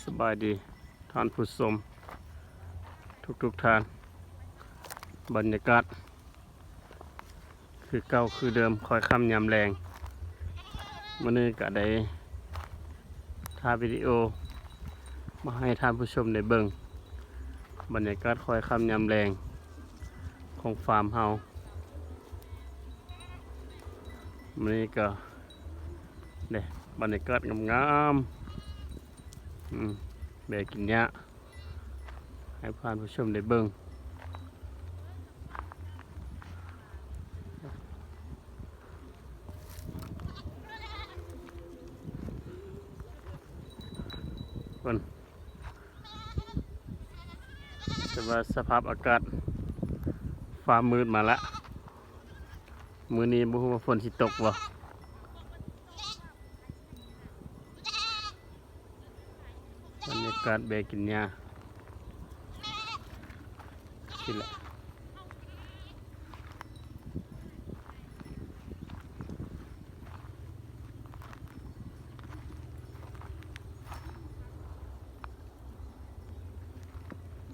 ສະບາຍດີທ່ານຜູ້ຊົມທຸກໆທ່ານ. ບັນຍາກາດຄືເກົ່າຄືເດີມ ຄ້ອຍຄ່ຳຍາມແລງ. ມື້ນີ້ກະໄດ້ຖ່າຍວິດີໂອມາໃຫ້ທ່ານຜູ້ຊົມໄດ້ເບິ່ງ ບັນຍາກາດຄ້ອຍຄ່ຳຍາມແລງຂອງຟາມເຮົາ. ມື້ນີ້ກະ ເດ້ ບັນຍາກາດງາມໆ ອືມ ແບກິນຫຍ້າໃຫ້ທ່ານຜູ້ຊົມໄດ້ເບິ່ງ. ເບິ່ງ ແຕ່ວ່າສະພາບອາກາດຟ້າມືດມາລະ. ມື້ນີ້ບໍ່ຮູ້ວ່າຝົນຊິຕົກບໍ່. ບັນຍາກາດແບກິນຫຍ້າ ນີ້ແຫຼະ.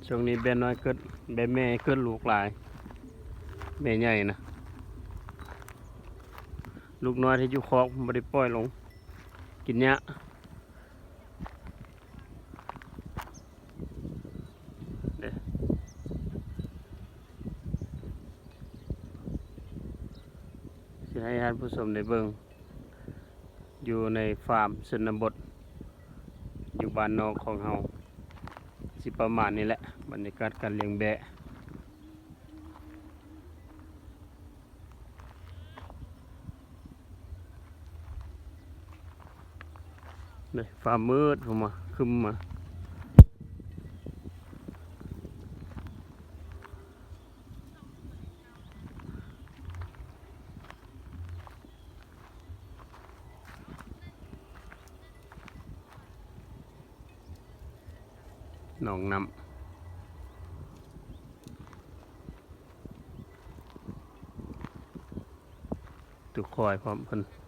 ຊ່ວງນີ້ແບນ້ອຍເກີດ ແບແມ່ເກີດລູກຫຼາຍ ແມ່ໃຫຍ່ນະ. ລູກນ້ອຍທີ່ຢູ່ຄອກບໍ່ໄດ້ປ່ອຍລົງກິນຫຍ້າ ເດ້ ຊິໃຫ້ທ່ານຜູ້ຊົມໄດ້ເບິ່ງ ຢູ່ໃນຟາມຊົນນະບົດ ຢູ່ບ້ານນອກຂອງເຮົາ ຊິປະມານນີ້ແຫຼະ ບັນຍາກາດການລ້ຽງແບ້. ເດ້ ຟ້າມືດ ເຂົ້າມາ ຄຶ້ມມາ. ໜອງນ້ຳ ຕຸຄອຍພ້ອມເພິ່ນ.